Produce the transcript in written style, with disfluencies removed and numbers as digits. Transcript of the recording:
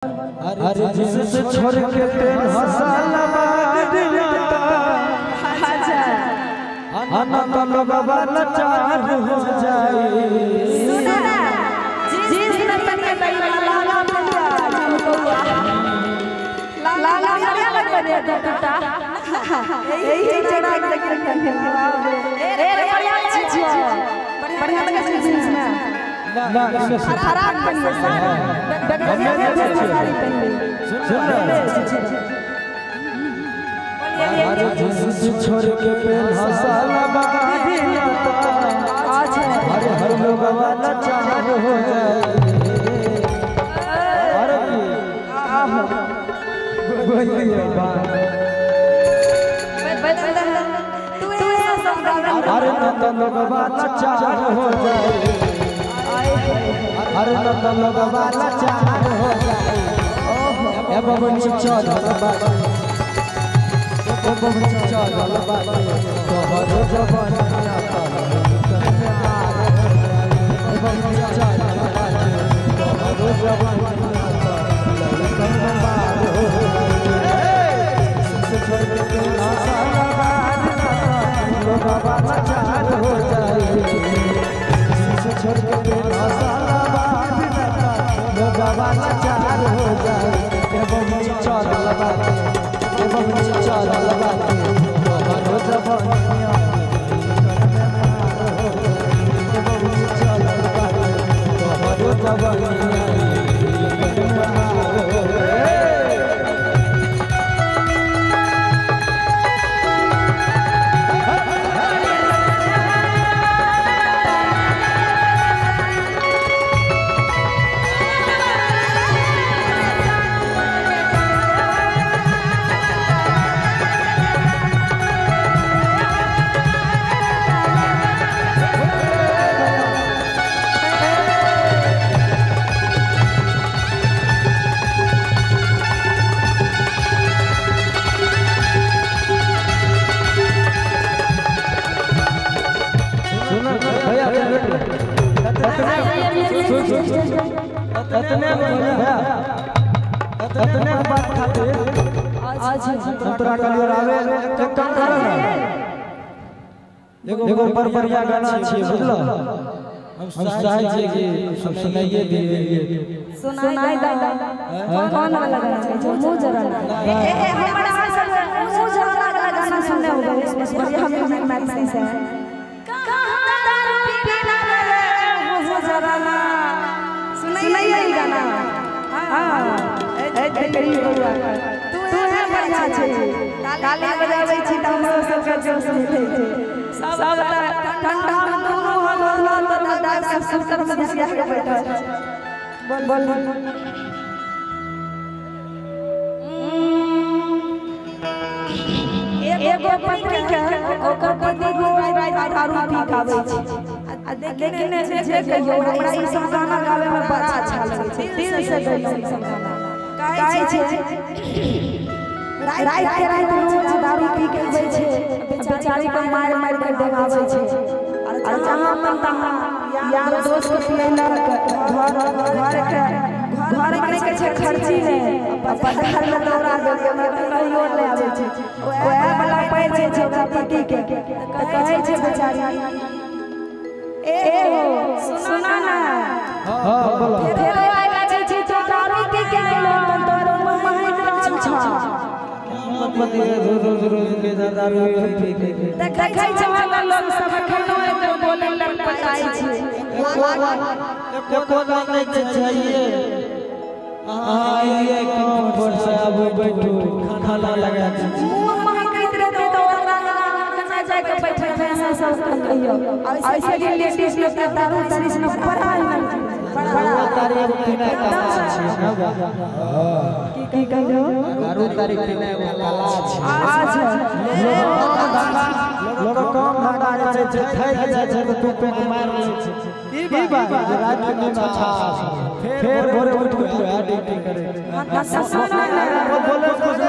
अरे जिस छोड़ के तेन हंसाला बाग दिलता अनंत लोगवा लाचार हो जाए। सुना ना जिस न तनिया तनिया लाला पिया झुमकौआ लाला पिया लगबे टूटा यही चढ़ा के ए रे बढ़िया छी बढ़िया लगे छै जींस में ना इसमें फराक पहनिए साड़ी बगल साड़ी पहनिए। सुन अरे जिस छोड़ के पेन हंसाला बाग दिलता अरे हर लोगवा लाचार हो जाए। अरे आहो बोलिए बात तू ऐसा सब गावे। अरे नत लोगवा लाचार हो जाए। अरे नत लोगवा लाचार हो जाए। ए बबन चढ़ल बाटे ओ बबन चढ़ल बाटे तोहर जवानिया तर प्यार हो जाए। ए बबन चढ़ल बाटे तोहर जवानिया तर प्यार हो जाए। से छोड़ के हंसाला बाग लोगवा लाचार हो जाए। से छोड़ के हंसाला बाग लोगवा लाचार हो जाए। ए बबन चढ़ल बाटे ए बबन चढ़ल बाटे तोहर जवानिया हो जाए। ए बबन चढ़ल बाटे तोहर जवानिया हो जाए। ततने बात खातिर तोरा कलियर आवे एक काम कर ना एगो बड़ बढ़िया गाना छै बुझलो। हम चाहै छियै कि सब सुनाइए दिए सुनाई दा। कौन वाला गाना छै मुंह जरा ए ए हमरा सब मुंह जरा वाला गाना सुनने हो गए। बढ़िया म्यूजिक मैक्सी से कहां दारू पीना रे मुंह जरा ना सुनाइए ई गाना। हां ए तेरी बउआ तू है बढ़िया छै ताली बजाबै छी त हमरो सबके जोश उठै छै। सब त ठंडा में दुनू हाथ होलो त दादा के सुतर में घुसिया के बैठल छै। बोल बोल एगो पत्नी के ओकर पति रोज रात दारू पी के आबै छै। लेकिन जे कहियो हमरा ई सब गाना गावे में बड़ा अच्छा लगै छै। दिल से गैलहुँ ई सब गाना कहै छै। रात के रात रोज दारू पी के अबै छै बेचारी के मारि मारि के डेगाबै छै। और जहाँ मन तहाँ यार दोस्त के पियलक घर घर के घर में नहि छै खर्ची नहि बाजार में दौड़ा दौड़ के कहियो नहि आबै छै। ओएह वाला पड़ि जाइ छै ओकरा पति के तऽ कहै छै बेचारी ए हो सुना ना। हां बोलो फेर आइ छै छै तो दारू पी के गेलो त तोर महक रहल छ। पति रोज रोज रोज के दारू पी के देखै छै हमरा लोग सब खनो एते बोले लटपटाइ छै। एको दाम नहि चाहिए आइए काम पर से आबू बैठू खाना लगा दी। मुंह महकैत रहतै त ओकरा केना जाय के बैठै छै सब कहियो। ऐसे भी लेडीज लोग के दारू तारी से बड़ा बड़ा तारी पीना कला छै ना। की कहियो दारू तारी पीना कला छै। अच्छा लोग काम धंधा करै छै थकि जाइ छै त तू पेट मारि लै छै। की बात रात के नींद अच्छा फिर भोरे उठ के ड्यूटी करै छै। सुना ना बोले कुछ